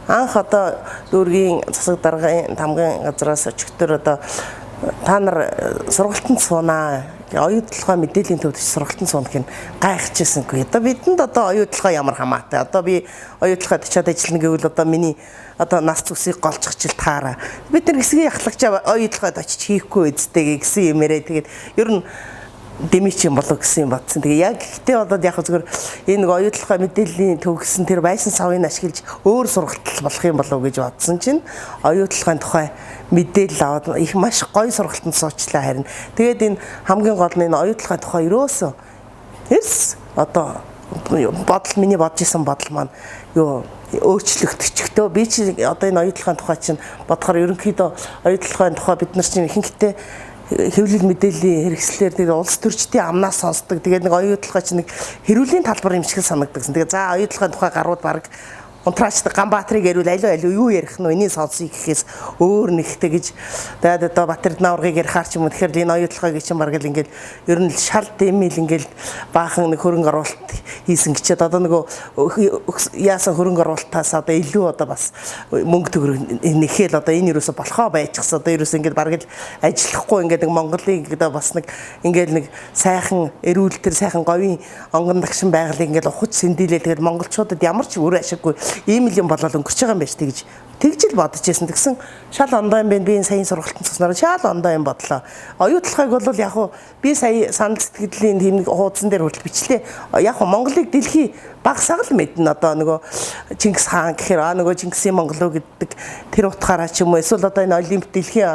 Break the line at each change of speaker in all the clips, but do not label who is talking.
Анх одоо дүүргийн засаг даргын тамгын газраас өчигдөр одоо та нар сургалтанд суунаа. Оюун толгой мэдээллийн төвд сургалтанд суунах нь гайхажсангүй. Одоо бидэнд одоо оюун толгой ямар хамаатай. Одоо би оюун толгойд очиад ажиллана гэвэл одоо миний одоо нас зүсийг голчих жил таараа. Бид нар хэсгийн ахлагчаа оюун толгойд очиж хийхгүй үсттэй гэсэн юм яриа. Тэгээд ер нь дэмий ч юм болов гэсэн юм бодсон. Тэгээ яг гэхдээ болоод яг зүгээр энэ нэг оюун толгой мэдээллийн төв гэсэн тэр байсан савыг ашиглаж өөр сургалт болох юм болов гэж бодсон чинь оюун толгойн тухай мэдээлэл аваад их маш гоё сургалтанд суучлаа харин. Тэгээд энэ хамгийн гол нь энэ оюун толгойн тухай ерөөсөө эрс одоо бодол миний бодож исэн бодол маань юу өөрчлөгдчихтөө. Би чи одоо энэ оюун толгойн тухай чинь бодохоор ерөнхийдөө оюун толгойн тухай бид нар чинь ихэнхдээ хэвлэл мэдээллийн хэрэгслээр тэр улс төрчдийн амнаас сонсдог. Тэгээд нэг оюун толгой чинь нэг хэрүүлийн талбар юм шиг санагдсан. Тэгээд за оюун толгойн тухай гарууд баг унтраачдаг Ганбаатрыг яриул алиу алиу юу ярих нь энийг сонсъё гэхээс өөр нэгтэй гэж. Тэгээд одоо Батэрднаургийг ярихаар ч юм уу, тэгэхээр энэ оюун толгойг чинь бараг л ингээл ер нь шал дэмэл ингээл баахан нэг хөрөнгө оруулалт хийсэн гэчээд одоо нөгөө яасан хөрөнгө оруулалтаас одоо илүү одоо бас мөнгө төгрөг нэхэл одоо энэ юусо болохоо байчихсан. Одоо юусо ингээд бараг л ажиллахгүй ингээд нэг Монголын одоо бас нэг ингээд нэг сайхан эрүүл тэр сайхан говийн онгон дагшин байгалыг ингээд ухаж сэндийлээ. Тэгээд монголчуудад ямар ч үр ашиггүй ийм л юм болол өнгөрч байгаа юм байна шүү тэгж л бодож байсан. Тэгсэн шал ондоо юм байна. Би энэ саяын сургалтанд суснаар шал ондоо юм бодлоо. Оюун толгойг бол яг хуу би сая санал сэтгэлийн тийм нэг хуудсан дээр хүртэл бичлээ. Яг хуу Монголыг дэлхий баг саг л мэднэ. Одоо нөгөө Чингис хаан гэхээр нөгөө Чингисийн Монгол уу гэдэг тэр утгаараа ч юм уу, эсвэл одоо энэ олимп дэлхийн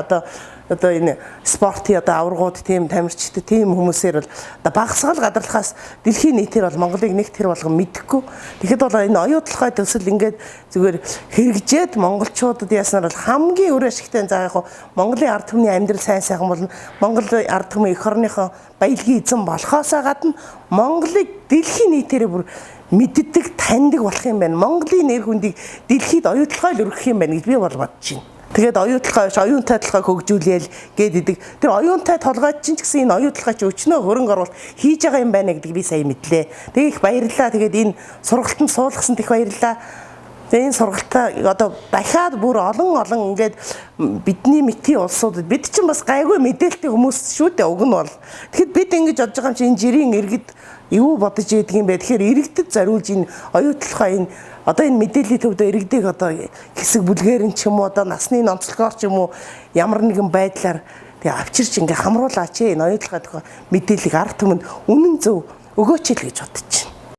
одоо энэ спортын одоо аваргууд тийм тамирчид тийм хүмүүсээр бол одоо багасгал гадарлахаас дэлхийн нийтээр бол Монголыг нэг тэр болгон мэдэхгүй. Тэгэхэд бол энэ оюун толгой төсөл ингээд зүгээр хэрэгжээд монголчуудад яаснаар бол хамгийн үр ашигтай. За яг Монголын ард түмний амьдрал сайн сайхан болно. Монгол ард түмэн эх орныхоо баялагын эзэн болохоосоо гадна Монголыг дэлхийн нийтээрээ бүр мэддэг, таньдаг болох юм байна. Монголын нэр хүндийг дэлхийд оюун толгой л өргөх юм байна гэж би бол бодож байна. Тэгээд оюун толгой биш, оюунтай толгойг хөгжүүлээл гээд идэг. Тэр оюунтай толгойд чинь ч гэсэн энэ оюун толгой чи өчнөө хөрөнгө оруулалт хийж байгаа юм байна гэдэг би сая мэдлээ. Тэгээ их баярлалаа. Тэгээд энэ сургалтанд суулгасанд их баярлалаа. Тэгээ энэ сургалтаа одоо дахиад бүр олон олон ингээд бидний мэтийн улсуудад бид чинь бас гайгүй мэдээлэлтэй хүмүүс шүү дээ уг нь бол. Тэгэхэд бид ингэж бодож байгаа юм чинь энэ жирийн иргэд юу бодож идэг юм бэ? Тэгэхээр иргэдэд зориулж энэ оюун толгой энэ одоо энэ мэдээллийн төвдөө иргэдийг одоо хэсэг бүлгээр нь ч юм уу, одоо насны онцлогоор ч юм уу ямар нэгэн байдлаар тэгээ авчирч ингээ хамруулаач, энэ оюун толгой тухай мэдээллийг ард түмэнд үнэн зөв өгөөч л гэж бодож байна.